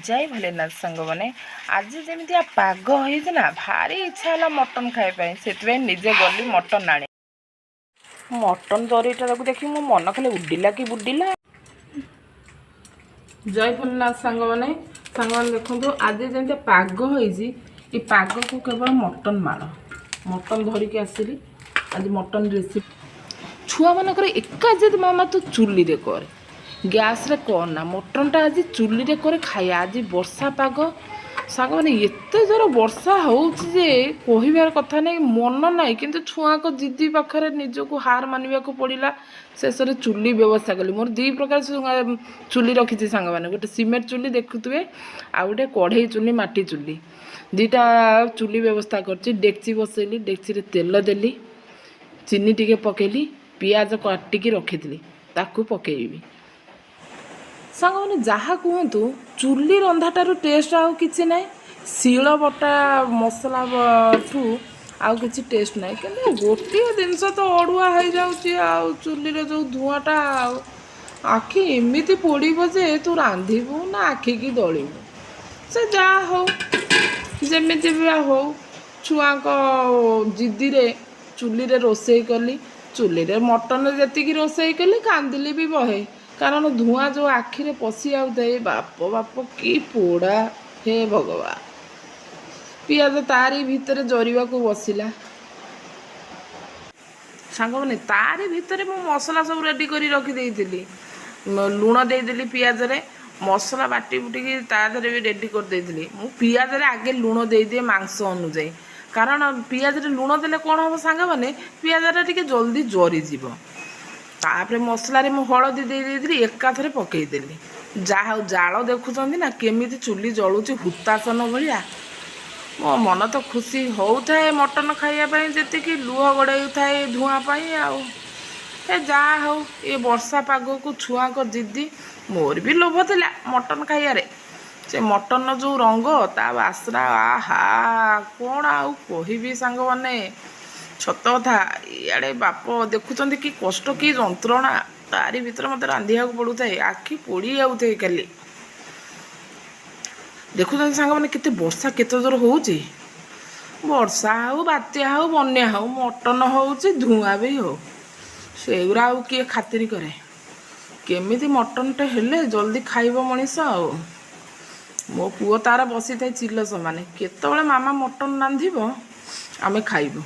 ଜୟ ଭୋଲେନାଥ ସାଙ୍ଗମାନେ। ଆଜି ଯେମିତିଆ ପାଗ ହେଇଛି ନା, ଭାରି ଇଚ୍ଛା ହେଲା ମଟନ୍ ଖାଇବା ପାଇଁ। ସେଥିପାଇଁ ନିଜେ ଗଲି ମଟନ୍ ଆଣି। ମଟନ୍ ଜରିଟାକୁ ଦେଖି ମୋ ମନ ଖାଲି ଉଡ଼ିଲା କି ବୁଡ଼ିଲା। ଜୟ ଭୋଲେନାଥ ସାଙ୍ଗମାନେ। ସାଙ୍ଗମାନେ, ଦେଖନ୍ତୁ, ଆଜି ଯେମିତି ପାଗ ହେଇଛି, ଏ ପାଗକୁ କେବଳ ମଟନ୍ ମାଡ଼। ମଟନ୍ ଧରିକି ଆସିଲି ଆଜି ମଟନ୍ ରେସିପି। ଛୁଆମାନଙ୍କର ଏକା ଯଦି, ମାମା, ତୁ ଚୁଲିରେ କରେ, ଗ୍ୟାସ୍ରେ କରନା, ମଟନ୍ଟା ଆଜି ଚୁଲିରେ କରେ, ଖାଇବା। ଆଜି ବର୍ଷା ପାଗ ସାଙ୍ଗମାନେ। ଏତେ ଜୋର ବର୍ଷା ହେଉଛି ଯେ କହିବାର କଥା ନାହିଁ। ମନ ନାହିଁ, କିନ୍ତୁ ଛୁଆଙ୍କ ଜିଦି ପାଖରେ ନିଜକୁ ହାର ମାନିବାକୁ ପଡ଼ିଲା। ଶେଷରେ ଚୁଲି ବ୍ୟବସ୍ଥା କଲି। ମୋର ଦୁଇ ପ୍ରକାର ଚୁଲି ରଖିଛି ସାଙ୍ଗମାନେ। ଗୋଟେ ସିମେଣ୍ଟ ଚୁଲି ଦେଖୁଥିବେ, ଆଉ ଗୋଟେ କଢ଼େଇ ଚୁଲି, ମାଟି ଚୁଲି। ଦୁଇଟା ଚୁଲି ବ୍ୟବସ୍ଥା କରିଛି। ଡେକ୍ଚି ବସେଇଲି, ଡେକ୍ଚିରେ ତେଲ ଦେଲି, ଚିନି ଟିକେ ପକେଇଲି, ପିଆଜ କାଟିକି ରଖିଥିଲି, ତାକୁ ପକେଇବି। ସାଙ୍ଗମାନେ, ଯାହା କୁହନ୍ତୁ, ଚୁଲି ରନ୍ଧାଟାରୁ ଟେଷ୍ଟ ଆଉ କିଛି ନାହିଁ। ଶିଳ ବଟା ମସଲା ଠୁ ଆଉ କିଛି ଟେଷ୍ଟ ନାହିଁ। କିନ୍ତୁ ଗୋଟିଏ ଜିନିଷ ତ ଅଡ଼ୁଆ ହେଇଯାଉଛି ଆଉ, ଚୁଲିରେ ଯେଉଁ ଧୂଆଁଟା, ଆଉ ଆଖି ଏମିତି ପୋଡ଼ିବ ଯେ ତୁ ରାନ୍ଧିବୁ ନା ଆଖିକି ଦଳିବୁ। ସେ ଯାହା ହଉ, ଯେମିତି ବି ହଉ, ଛୁଆଙ୍କ ଜିଦିରେ ଚୁଲିରେ ରୋଷେଇ କଲି। ଚୁଲିରେ ମଟନ ଯେତିକି ରୋଷେଇ କଲି, କାନ୍ଦିଲି ବି ବହେ। କାରଣ ଧୂଆଁ ଯେଉଁ ଆଖିରେ ପଶି ଯାଉଥାଏ, ବାପ ବାପ, କି ପୋଡ଼ା, ହେ ଭଗବାନ! ପିଆଜ ତାରି ଭିତରେ ଜରିବାକୁ ବସିଲା। ସାଙ୍ଗମାନେ, ତାରି ଭିତରେ ମୁଁ ମସଲା ସବୁ ରେଡ଼ି କରି ରଖିଦେଇଥିଲି। ଲୁଣ ଦେଇଦେଲି ପିଆଜରେ, ମସଲା ବାଟି ବୁଟିକି ତା ଦେହରେ ବି ରେଡ଼ି କରିଦେଇଥିଲି। ମୁଁ ପିଆଜରେ ଆଗେ ଲୁଣ ଦେଇଦିଏ ମାଂସ ଅନୁଯାୟୀ। କାରଣ ପିଆଜରେ ଲୁଣ ଦେଲେ କ'ଣ ହେବ ସାଙ୍ଗମାନେ, ପିଆଜଟା ଟିକେ ଜଲ୍ଦି ଜରିଯିବ। ତାପରେ ମସଲାରେ ମୁଁ ହଳଦୀ ଦେଇ ଦେଇଥିଲି, ଏକାଥରେ ପକେଇଦେଲି। ଯାହା ହଉ, ଜାଳ ଦେଖୁଛନ୍ତି ନା, କେମିତି ଚୁଲି ଜଳୁଛି ହୁତାସନ ଭଳିଆ। ମୋ ମନ ତ ଖୁସି ହଉଥାଏ ମଟନ ଖାଇବା ପାଇଁ ଯେତିକି, ଲୁହ ଗଡ଼େଉଥାଏ ଧୂଆଁ ପାଇଁ। ଆଉ ଏ ଯାହା ହଉ, ଏ ବର୍ଷା ପାଗକୁ ଛୁଆଙ୍କ ଜିଦି, ମୋର ବି ଲୋଭ ଥିଲା ମଟନ ଖାଇବାରେ। ସେ ମଟନର ଯେଉଁ ରଙ୍ଗ, ତା ବାସ୍ନା, ଆହା, କ'ଣ ଆଉ କହିବି ସାଙ୍ଗମାନେ। ସତ କଥା, ଇଆଡ଼େ ବାପ ଦେଖୁଛନ୍ତି କି କଷ୍ଟ, କି ଯନ୍ତ୍ରଣା, ତାରି ଭିତରେ ମୋତେ ରାନ୍ଧିବାକୁ ପଡ଼ୁଥାଏ। ଆଖି ପୋଡ଼ି ଯାଉଥାଏ ଖାଲି। ଦେଖୁଛନ୍ତି ସାଙ୍ଗମାନେ, କେତେ ବର୍ଷା, କେତେ ଜୋର ହେଉଛି। ବର୍ଷା ହଉ, ବାତ୍ୟା ହଉ, ବନ୍ୟା ହଉ, ମଟନ ହେଉଛି, ଧୂଆଁ ବି ହଉ, ସେଗୁଡ଼ା ଆଉ କିଏ ଖାତିରି କରେ? କେମିତି ମଟନଟେ ହେଲେ ଜଲ୍ଦି ଖାଇବ ମଣିଷ। ଆଉ ମୋ ପୁଅ ତାର ବସିଥାଏ ଚିଲ ସମାନେ, କେତେବେଳେ ମାମା ମଟନ ରାନ୍ଧିବ, ଆମେ ଖାଇବୁ।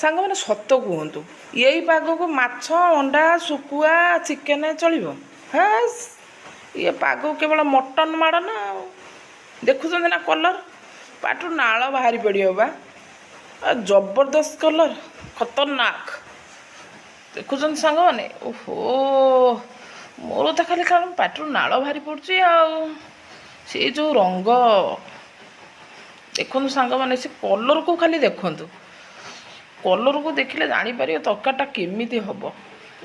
ସାଙ୍ଗମାନେ, ସତ କୁହନ୍ତୁ, ଏଇ ପାଗକୁ ମାଛ, ଅଣ୍ଡା, ଶୁଖୁଆ, ଚିକେନ ଚଳିବ? ହେସ୍, ଇଏ ପାଗକୁ କେବଳ ମଟନ ମାଡ଼ ନା ଆଉ। ଦେଖୁଛନ୍ତି ନା କଲର୍, ପାଟିରୁ ନାଳ ବାହାରି ପଡ଼ିବ ବା। ଆଉ ଜବରଦସ୍ତ କଲର୍, ଖତରନାକ। ଦେଖୁଛନ୍ତି ସାଙ୍ଗମାନେ? ଓହୋ, ମୋର ତ ଖାଲି କାରଣ ପାଟିରୁ ନାଳ ବାହାରି ପଡ଼ୁଛି। ଆଉ ସେ ଯେଉଁ ରଙ୍ଗ ଦେଖନ୍ତୁ ସାଙ୍ଗମାନେ, ସେ କଲର୍କୁ ଖାଲି ଦେଖନ୍ତୁ। କଲର୍କୁ ଦେଖିଲେ ଜାଣିପାରିବେ ତରକାରୀଟା କେମିତି ହେବ।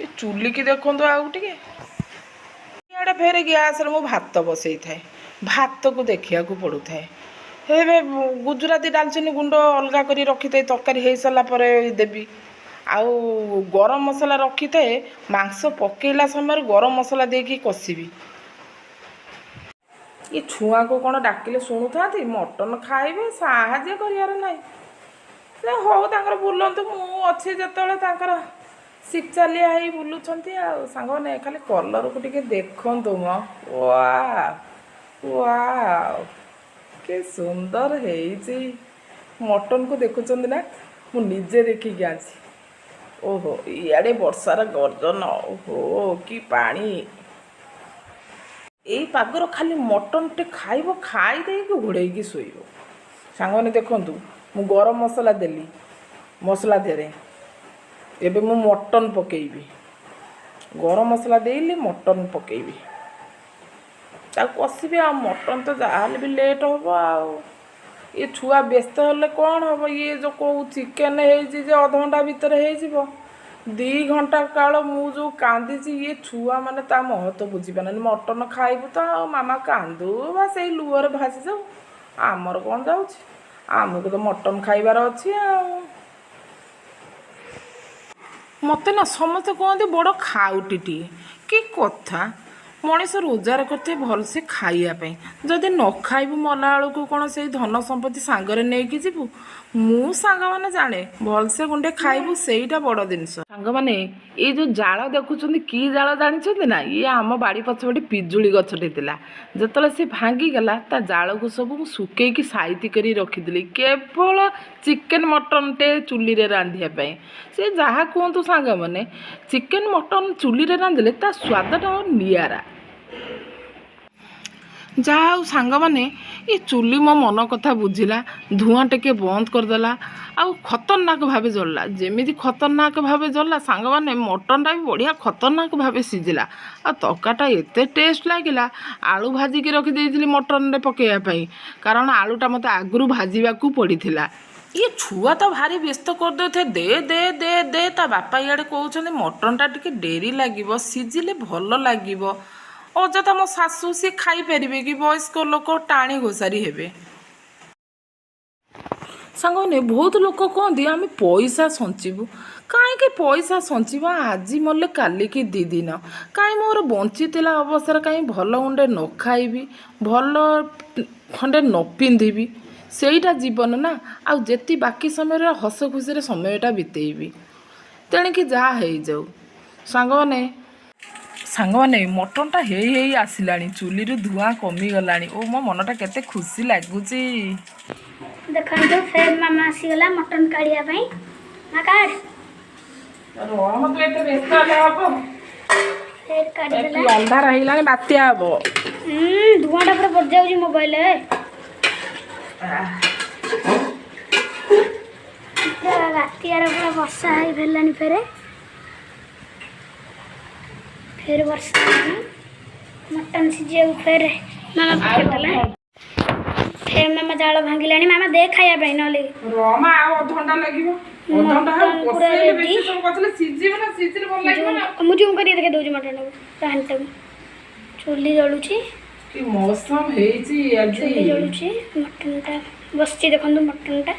ଏ ଚୁଲିକି ଦେଖନ୍ତୁ ଆଉ ଟିକେ। ଇଆଡ଼େ ଫେରେ ଗ୍ୟାସ୍ରେ ମୁଁ ଭାତ ବସେଇଥାଏ, ଭାତକୁ ଦେଖିବାକୁ ପଡ଼ୁଥାଏ। ଏବେ ଗୁଜୁରାତି ଡାଲଚିନି ଗୁଣ୍ଡ ଅଲଗା କରି ରଖିଥାଏ, ତରକାରୀ ହେଇସାରିଲା ପରେ ଦେବି। ଆଉ ଗରମ ମସଲା ରଖିଥାଏ, ମାଂସ ପକେଇଲା ସମୟରେ ଗରମ ମସଲା ଦେଇକି କଷିବି। ଏ ଛୁଆଙ୍କୁ କ'ଣ ଡାକିଲେ ଶୁଣୁଥାନ୍ତି? ମଟନ ଖାଇବେ, ସାହାଯ୍ୟ କରିବାର ନାହିଁ। ସେ ହଉ, ତାଙ୍କର ବୁଲନ୍ତୁ, ମୁଁ ଅଛି ଯେତେବେଳେ ତାଙ୍କର ଶିଖଚାଲିଆ ହେଇ ବୁଲୁଛନ୍ତି। ଆଉ ସାଙ୍ଗମାନେ, ଖାଲି କଲର୍କୁ ଟିକେ ଦେଖନ୍ତୁ ମ। ୱାଓ, କି ସୁନ୍ଦର ହେଇଛି। ମଟନକୁ ଦେଖୁଛନ୍ତି ନା? ମୁଁ ନିଜେ ଦେଖିକି ଆଣିଛି। ଓହୋ, ଇଆଡ଼େ ବର୍ଷାର ଗର୍ଜନ, ଓହୋ, କି ପାଣି! ଏଇ ପାଗର ଖାଲି ମଟନଟେ ଖାଇବ, ଖାଇ ଦେଇକି ଘୋଡ଼େଇକି ଶୋଇବ। ସାଙ୍ଗମାନେ, ଦେଖନ୍ତୁ, ମୁଁ ଗରମ ମସଲା ଦେଲି ମସଲା ଦେହରେ। ଏବେ ମୁଁ ମଟନ୍ ପକେଇବି। ଗରମ ମସଲା ଦେଇଲି, ମଟନ୍ ପକେଇବି, ତାକୁ କଷିବି। ଆଉ ମଟନ୍ ତ ଯାହାହେଲେ ବି ଲେଟ୍ ହେବ। ଆଉ ଏ ଛୁଆ ବ୍ୟସ୍ତ ହେଲେ କ'ଣ ହେବ? ଇଏ ଯେଉଁ କେଉଁ ଚିକେନ୍ ହେଇଛି ଯେ ଅଧଘଣ୍ଟା ଭିତରେ ହେଇଯିବ? 2 ଘଣ୍ଟା କାଳ ମୁଁ ଯେଉଁ କାନ୍ଦିଛି, ଇଏ ଛୁଆମାନେ ତା ମହତ୍ଵ ବୁଝିପାରୁନାହାନ୍ତି। ମଟନ୍ ଖାଇବୁ ତ ଆଉ ମାମା କାନ୍ଦୁ ବା ସେଇ ଲୁହରେ ଭାସିଯାଉ, ଆମର କ'ଣ ଯାଉଛି? ଆମକୁ ତ ମଟନ୍ ଖାଇବାର ଅଛି। ଆଉ ମୋତେ ନା ସମସ୍ତେ କୁହନ୍ତି ବଡ଼ ଖାଉଟିଟିଏ। କି କଥା! ମଣିଷ ରୋଜଗାର କରିଥାଏ ଭଲସେ ଖାଇବା ପାଇଁ। ଯଦି ନ ଖାଇବୁ ମଲା ବେଳକୁ କ'ଣ ସେଇ ଧନ ସମ୍ପତ୍ତି ସାଙ୍ଗରେ ନେଇକି ଯିବୁ? ମୁଁ ସାଙ୍ଗମାନେ ଜାଣେ, ଭଲସେ ଗୁଣ୍ଡେ ଖାଇବୁ, ସେଇଟା ବଡ଼ ଜିନିଷ। ସାଙ୍ଗମାନେ, ଏଇ ଯେଉଁ ଜାଳ ଦେଖୁଛନ୍ତି, କି ଜାଳ ଜାଣିଛନ୍ତି ନା? ଇଏ ଆମ ବାଡ଼ି ପଛପଟେ ପିଜୁଳି ଗଛଟେ ଥିଲା। ଯେତେବେଳେ ସେ ଭାଙ୍ଗିଗଲା, ତା ଜାଳକୁ ସବୁ ମୁଁ ଶୁକେଇକି ସାଇତି କରି ରଖିଥିଲି, କେବଳ ଚିକେନ୍ ମଟନ୍ଟେ ଚୁଲିରେ ରାନ୍ଧିବା ପାଇଁ। ସେ ଯାହା କୁହନ୍ତୁ ସାଙ୍ଗମାନେ, ଚିକେନ୍ ମଟନ୍ ଚୁଲିରେ ରାନ୍ଧିଲେ ତା ସ୍ୱାଦଟା ଆଉ ନିଆରା। ଯାହା ହଉ ସାଙ୍ଗମାନେ, ଏ ଚୁଲି ମୋ ମନ କଥା ବୁଝିଲା, ଧୂଆଁ ଟିକେ ବନ୍ଦ କରିଦେଲା ଆଉ ଖତରନାକ ଭାବେ ଜଳିଲା। ଯେମିତି ଖତରନାକ ଭାବେ ଜଳିଲା ସାଙ୍ଗମାନେ, ମଟନ୍ଟା ବି ବଢ଼ିଆ ଖତରନାକ ଭାବେ ସିଝିଲା ଆଉ ତରକାରୀଟା ଏତେ ଟେଷ୍ଟ ଲାଗିଲା। ଆଳୁ ଭାଜିକି ରଖିଦେଇଥିଲି ମଟନ୍ରେ ପକାଇବା ପାଇଁ, କାରଣ ଆଳୁଟା ମୋତେ ଆଗରୁ ଭାଜିବାକୁ ପଡ଼ିଥିଲା। ଇଏ ଛୁଆ ତ ଭାରି ବ୍ୟସ୍ତ କରିଦେଉଥାଏ, ଦେ ଦେ ଦେ ଦେ। ତା ବାପା ଇଆଡ଼େ କହୁଛନ୍ତି, ମଟନ୍ଟା ଟିକେ ଡେରି ଲାଗିବ, ସିଝିଲେ ଭଲ ଲାଗିବ। ଅଯଥା ମୋ ଶାଶୁ ସିଏ ଖାଇପାରିବେ କି? ବୟସ୍କ ଲୋକ, ଟାଣି ଘୋଷାରି ହେବେ। ସାଙ୍ଗମାନେ, ବହୁତ ଲୋକ କହନ୍ତି, ଆମେ ପଇସା ସଞ୍ଚିବୁ। କାହିଁକି ପଇସା ସଞ୍ଚିବା? ଆଜି ମଲେ କାଲିକି ଦୁଇ ଦିନ। କାହିଁ ମୋର ବଞ୍ଚିଥିଲା ଅବସ୍ଥାରେ କାହିଁ ଭଲ ଗଣ୍ଡେ ନ ଖାଇବି, ଭଲ ଖଣ୍ଡେ ନ ପିନ୍ଧିବି? ସେଇଟା ଜୀବନ ନା ଆଉ? ଯେତି ବାକି ସମୟରେ ହସ ଖୁସିରେ ସମୟଟା ବିତେଇବି, ତେଣିକି ଯାହା ହେଇଯାଉ। ସାଙ୍ଗମାନେ, ସାଙ୍ଗମାନେ, ମଟନ୍ଟା ହେଇ ହେଇ ଆସିଲାଣି, ଚୁଲିରୁ ଧୂଆଁ କମିଗଲାଣି ଓ ମୋ ମନଟା କେତେ ଖୁସି ଲାଗୁଛି। ଦେଖନ୍ତୁ, ଫେର ମାମା ଆସିଗଲା ମଟନ୍ କାଢ଼ିବା ପାଇଁ। ମା, କାଢ଼। ରହ, ତୁ ଏତେ ବ୍ୟସ୍ତ ହେଲେ ହବ? ଫେର କାଢ଼ିଦେଲା। ଅନ୍ଧାର ହେଇଗଲାଣି, ବାତ୍ୟା ହବ। ଧୂଆଁଟା ପୁରା ପଡ଼ିଯାଉଛି ମୋବାଇଲରେ। ପୁରା ରାତିଆର ପୁରା ବର୍ଷା ହେଇ ଫେରିଲାଣି। ଫେରେ ଫେର ବର୍ଷା ହେଲାଣି। ମଟନ୍ ସିଝିବାକୁ ଫେର ମାମା ପକେଇଦେଲା। ଫେର ମାମା ଜାଳ ଭାଙ୍ଗିଲାଣି। ମାମା, ଦେ ଖାଇବା ପାଇଁ ନହେଲେ। ରମା, ଆଉ ଅଧଘଣ୍ଟା ଲାଗିବ, ଅଧଘଣ୍ଟା ହଉ। ମଟନ୍ ପୁରା କଷେଇଲେ ready। ବେଶୀ ସମୟ କଷିଲେ ସିଝିବ ନା, ସିଝିଲେ ଭଲ ଲାଗିବ ନା। ମୁଁ ଜୁମ୍ କରିକି ଦେଖେଇ ଦେଉଛି ମଟନ୍ଟାକୁ, ହାଣ୍ଡିଟାକୁ। ଚୁଲି ଜଳୁଛି। କି ମୌସମ ହେଇଛି ଆଜି! ଚୁଲି ଜଳୁଛି, ମଟନ୍ଟା ବସିଛି। ଦେଖନ୍ତୁ ମଟନ୍ଟା।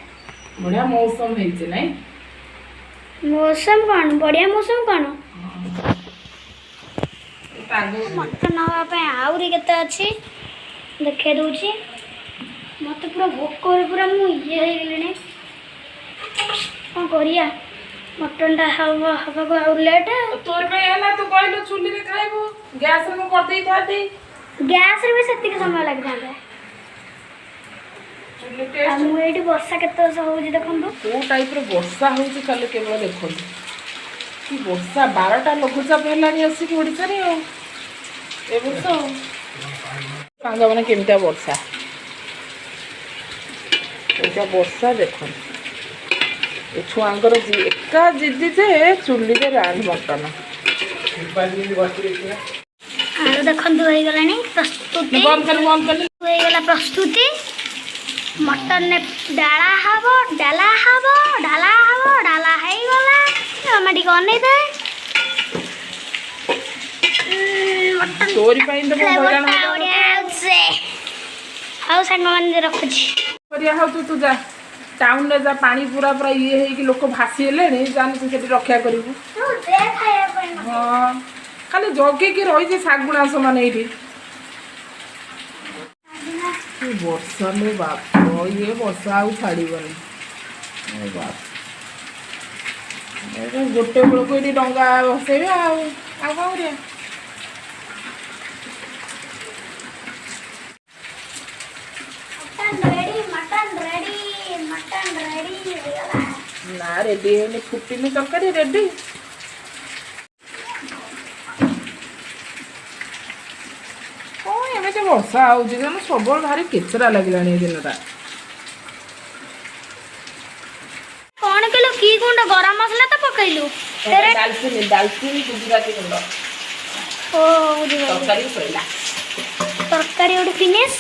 ବଢିଆ ମୌସମ ହେଇଛି ନାଇଁ? ମୌସମ କ'ଣ ବଢ଼ିଆ ମୌସମ କ'ଣ? ପାଗ। ମଟନ୍ ହେବା ପାଇଁ ଆହୁରି କେତେ ଅଛି, ଦେଖେଇ ଦେଉଛି। ମୋତେ ପୁରା ଭୋକରେ ପୁରା ମୁଁ ଇଏ ହେଇଗଲିଣି। କ'ଣ କରିବା? ମଟନ୍ଟା ହବ ହେବାକୁ ଆଉ ଲେଟ୍। ତୋର ପାଇଁ ହେଲା, ତୁ କହିଲୁ ଚୁଲିରେ ଖାଇବୁ। ଗ୍ୟାସରେ ମୁଁ କରିଦେଇଥାନ୍ତି। ଗ୍ୟାସ୍ରେ ବି ସେତିକି ସମୟ ଲାଗିଥାନ୍ତା। ଚୁଲି ଆଉ ଟେଷ୍ଟ। ମୁଁ ଏଇଠି ବର୍ଷା କେତେ ବର୍ଷ ହେଉଛି ଦେଖନ୍ତୁ। କୋଉ ଟାଇପ୍ର ବର୍ଷା ହେଉଛି ଖାଲି କେବଳ ଦେଖନ୍ତୁ। କି ବର୍ଷା! 12ଟା ଲଘୁଚାପ ହେଲାଣି ଆସିକି ଓଡ଼ିଶାରେ ଆଉ ଏ ବର୍ଷ। ଆଉ ସାଙ୍ଗମାନେ, କେମିତିଆ ବର୍ଷା, କେମିତିଆ ବର୍ଷା ଦେଖନ୍ତୁ। ଏ ଛୁଆଙ୍କର ଏକା ଜିଦି ଯେ ଚୁଲିରେ ରାନ୍ଧ ମଟନ। ଆଉ ଦେଖନ୍ତୁ, ହେଇଗଲାଣି ପ୍ରସ୍ତୁତି। ବନ୍ଦ କଲି, ବନ୍ଦ କଲି। ହେଇଗଲା ପ୍ରସ୍ତୁତି। ମଟନରେ ଡାଳା ହବ, ଡାଲା ହବ, ଡାଲା ହବ, ଡାଲା ହେଇଗଲା। ମାମା, ଟିକେ ଅନେଇ ଦେ। ମଟନ ତୋରି ପାଇଁ ତ ମୁଁ ହଇରାଣ ଫ୍ଲେଭରଟା ହେବା ବଢ଼ିଆ ଆଉଛି। ହଉ ସାଙ୍ଗମାନେ, ରଖୁଛି। କରିବା। ହଉ, ତୁ ତୁ ଯା ଟାଉନରେ ଯା, ପାଣି ପୁରା ପୁରା ଇଏ ହେଇକି ଲୋକ ଭାସି ହେଲେଣି। ଯାନି, ତୁ ସେଠି ରକ୍ଷା କରିବୁ। ତୁ ଦେ ଖାଇବା ପାଇଁ। ହଁ, ଖାଲି ଜଗିକି ରହିଛି ଶାଗୁଣା ସମାନ ଏଇଠି। କି ବର୍ଷା ଲୋ ବାପ! ଇଏ ବର୍ଷା ଆଉ ଛାଡ଼ିବନି। ଏ ବାପ, ଏ ଗୋଟେ ବେଳକୁ ଏଇଠି ଡଙ୍ଗା ଭସେଇବା ଆଉ ଆଉ କ'ଣ କରିବା? Mutton ready, mutton ready, mutton ready ହେଇଗଲା। ନା, ରେଡି ହେଇନି, ଫୁଟିନି ତରକାରୀ। ରେଡି। କ'ଣ ଏମିତି ବର୍ଷା ହେଉଛି ତେଣୁ ସବୁବେଳେ ଭାରି କେଚରା ଲାଗିଲାଣି ଏ ଦିନଟା। କ'ଣ କଲୁ? କି ଗୁଣ୍ଡ? ଗରମ ମସଲା ତ ପକେଇଲୁ ଫେରେ। ଡାଲଚିନି, ଡାଲଚିନି, ଗୁଜୁରାତି ଗୁଣ୍ଡ। ଓ, ବୁଝିପାରିଲି। ତରକାରୀ ସରିଲା। ତରକାରୀ ଗୋଟେ ଫିନିଶ।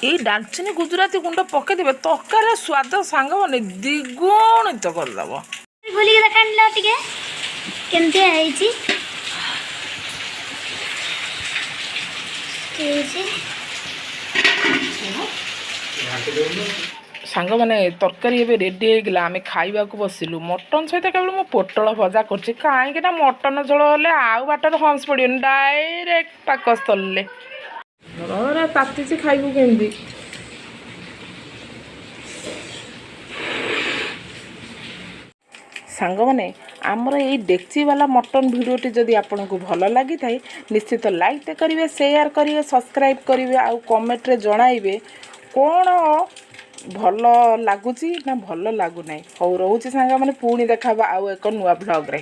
ଏଇ ଡାଲଚିନି ଗୁଜୁରାତି ଗୁଣ୍ଡ ପକେଇଦେବେ, ତରକାରୀର ସ୍ୱାଦ ସାଙ୍ଗମାନେ ଦ୍ୱିଗୁଣିତ କରିଦେବ। ଖୋଲିକି ଦେଖାଣିଲ ଟିକେ କେମିତି ହେଇଛି, ହେଇଛି। ସାଙ୍ଗମାନେ, ତରକାରୀ ଏବେ ରେଡ଼ି ହେଇଗଲା। ଆମେ ଖାଇବାକୁ ବସିଲୁ। ମଟନ୍ ସହିତ କେବଳ ମୁଁ ପୋଟଳ ଭଜା କରୁଛି, କାହିଁକି ନା ମଟନ୍ ଝୋଳ ହେଲେ ଆଉ ବାଟରେ ହମ୍ସ ପଡ଼ିବନି, ଡାଇରେକ୍ଟ ପାକସ୍ଥଳୀରେ। ତାତିଛି, ଖାଇବୁ କେମିତି? ସାଙ୍ଗମାନେ, ଆମର ଏଇ ଡେକ୍ଚିବାଲା ମଟନ୍ ଭିଡ଼ିଓଟି ଯଦି ଆପଣଙ୍କୁ ଭଲ ଲାଗିଥାଏ, ନିଶ୍ଚିତ ଲାଇକ୍ କରିବେ, ସେୟାର କରିବେ, ସବସ୍କ୍ରାଇବ୍ କରିବେ ଆଉ କମେଣ୍ଟରେ ଜଣାଇବେ କ'ଣ ଭଲ ଲାଗୁଛି ନା ଭଲ ଲାଗୁନାହିଁ। ହଉ, ରହୁଛି ସାଙ୍ଗମାନେ, ପୁଣି ଦେଖାହେବା ଆଉ ଏକ ନୂଆ ବ୍ଲଗ୍ରେ।